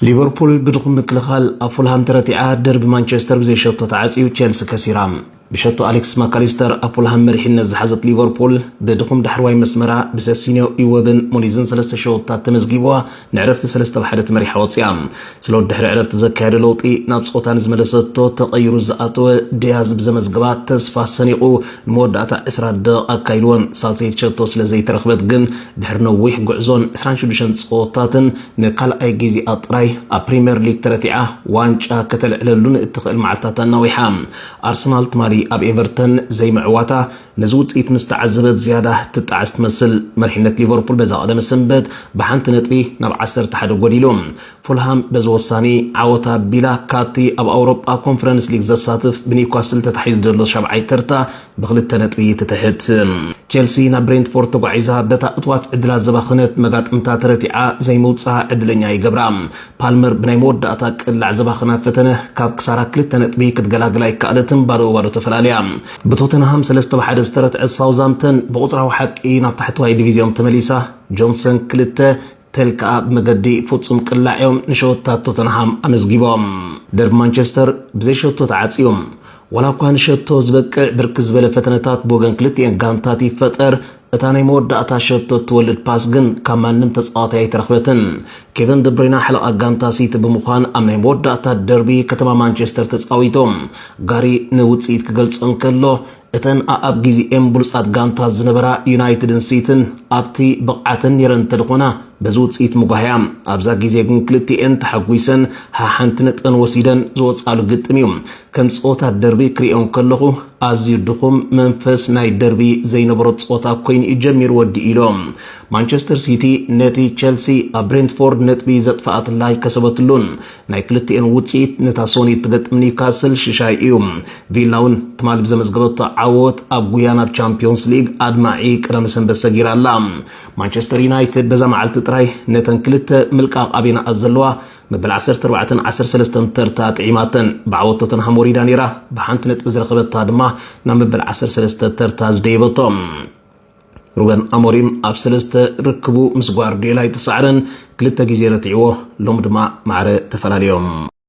ሊቨርፑል ብድኹም ምክልኻል ኣብ ፉልሃም ተረቲዓ፣ ደርቢ ማንቸስተር ብዘይ ሸቶ ተዓጽዩ፣ ቸልሲ ከሲራ። ብሸቶ ኣሌክስ ማካሊስተር ኣብ ፉልሃም መሪሕነት ዝሓዘት ሊቨርፑል፣ ብድኹም ዳሕረዋይ መስመራ ብሰሲንዮ፣ ኢወብን ሞኒዝን ሰለስተ ሸቶታት ተመዝጊብዋ፣ ንዕረፍቲ ሰለስተ ብ ሓደ ተመሪሓ ወጺኣ። ስሎት ድሕሪ ዕረፍቲ ዘካየዶ ለውጢ፣ ናብ ጸወታ ንዝመለሰቶ ተቐይሩ ዝኣተወ ዲያዝ ብዘመዝገባ ተስፋ ሰኒቑ፣ ንመወዳእታ ዕስራ ደቂቕ ኣካይድወን። ሳልሰይቲ ሸቶ ስለ ዘይተረኽበት ግን፣ ድሕሪ ነዊሕ ጉዕዞን ዕስራን ሽዱሽተን ጸወታትን፣ ንካልኣይ ግዜኣ ጥራይ ኣብ ፕሪምየር ሊግ ተረቲዓ ዋንጫ ከተልዕለሉ ንእትኽእል መዓልታት ኣናዊሓ። ኣርሰናል ትማሊ ኣብ ኤቨርተን ዘይምዕዋታ፣ ነዚ ውጽኢት ምስ ተዓዘበት ዝያዳ ትጣዓስ ትመስል። መሪሕነት ሊቨርፑል በዛ ቀደመ ሰንበት ብሓንቲ ነጥቢ ናብ ዓሰርተ ሓደ ጎዲሉ። ፉልሃም በዚ ወሳኒ ዓወት ኣቢላ፣ ካብቲ ኣብ ኣውሮጳ ኮንፈረንስ ሊግ ዘሳትፍ ብኒውካስል ተታሒዙ ዘሎ ሻብዓይ ተርታ ብክልተ ነጥቢ ትትሕት። ቸልሲ ናብ ብሬንትፎርድ ተጓዒዛ፣ በታ እትዋት ዕድላት ዘባኸነት መጋጥምታ ተረቲዓ ዘይምውጻኣ ዕድለኛ ይገብራ። ፓልመር ብናይ መወዳእታ ቅላዕ ዘባኸና ፈተነ ካብ ክሳራ ክልተ ነጥቢ ክትገላግል ኣይከኣለትን፣ ባዶ ባዶ ተፈላለያ። ብቶተንሃም ሰለስተ ብ ሓደ ዝተረትዐት ሳውዛምተን ብቁጽራዊ ሓቂ ናብ ታሕተዋይ ዲቪዝዮን ተመሊሳ። ጆንሰን ክልተ፣ ቴል ከኣ ብመገዲ ፍጹም ቅላዕ እዮም ንሸወታት ቶተንሃም ኣመዝጊቦም። ደርቢ ማንቸስተር ብዘይ ሸቶ ተዓጽዩ። ዋላ እኳ ንሸቶ ዝበቅዕ ብርክት ዝበለ ፈተነታት ብወገን ክልቲኤን ጋንታት ይፈጠር፣ እታ ናይ መወዳእታ ሸቶ እትወልድ ፓስ ግን ካብ ማንም ተጻዋታይ ኣይተረኽበትን። ኬቨን ደብሬና ሓለቓ ጋንታ ሲቲ ብምዃን ኣብ ናይ መወዳእታ ደርቢ ከተማ ማንቸስተር ተጻዊቱ። ጋሪ ንውጽኢት ክገልጾ እንከሎ፣ እተን ኣኣብ ግዜኤን ብሉጻት ጋንታት ዝነበራ ዩናይትድን ሲትን ኣብቲ ብቕዓተን ነይረን እንተድኾና፣ በዚ ውጽኢት ምጓህያ። ኣብዛ ግዜ ግን ክልቲኤን ተሓጒሰን ሓሓንቲ ነጥበን ወሲደን ዝወጻሉ ግጥም እዩ። ከም ጸወታ ደርቢ ክሪኦ እንከለኹ፣ ኣዝዩ ድኹም መንፈስ ናይ ደርቢ ዘይነበሮ ጸወታ ኮይኑ እዩ ጀሚሩ ወዲኡ ኢሎም። ማንቸስተር ሲቲ ነቲ ቸልሲ ኣብ ብሬንትፎርድ ነጥቢ ዘጥፍኣትላ ኣይከሰበትሉን። ናይ ክልቲኤን ውጽኢት ነታ ሶኒ እትገጥም ኒውካስል ሽሻይ እዩ። ቪላ እውን ትማሊ ብዘመዝገበቶ ዓወት ኣብ ጉያ ናብ ቻምፒዮንስ ሊግ ኣድማዒ ቀዳመ ሰንበት ሰጊራ ኣላ። ማንቸስተር ዩናይትድ በዛ መዓልቲ ጥራይ ነተን ክልተ ምልቃቕ ኣቤናኣ ዘለዋ መበል ዓሰርተ ኣርባዕተን ዓሰርተ ሰለስተን ተርታ ጥዒማተን። ብዓወት ቶተንሃም ወሪዳ ነይራ። ብሓንቲ ነጥቢ ዝረኸበታ ድማ ናብ መበል ዓሰርተ ሰለስተ ተርታ ዝደየበቶ። ሩበን ኣሞሪም ኣብ ሰለስተ ርክቡ ምስ ጓርዲዮላ ኣይተሳዕረን፣ ክልተ ግዜ ረቲዕዎ፣ ሎሚ ድማ ማዕረ ተፈላለዮም።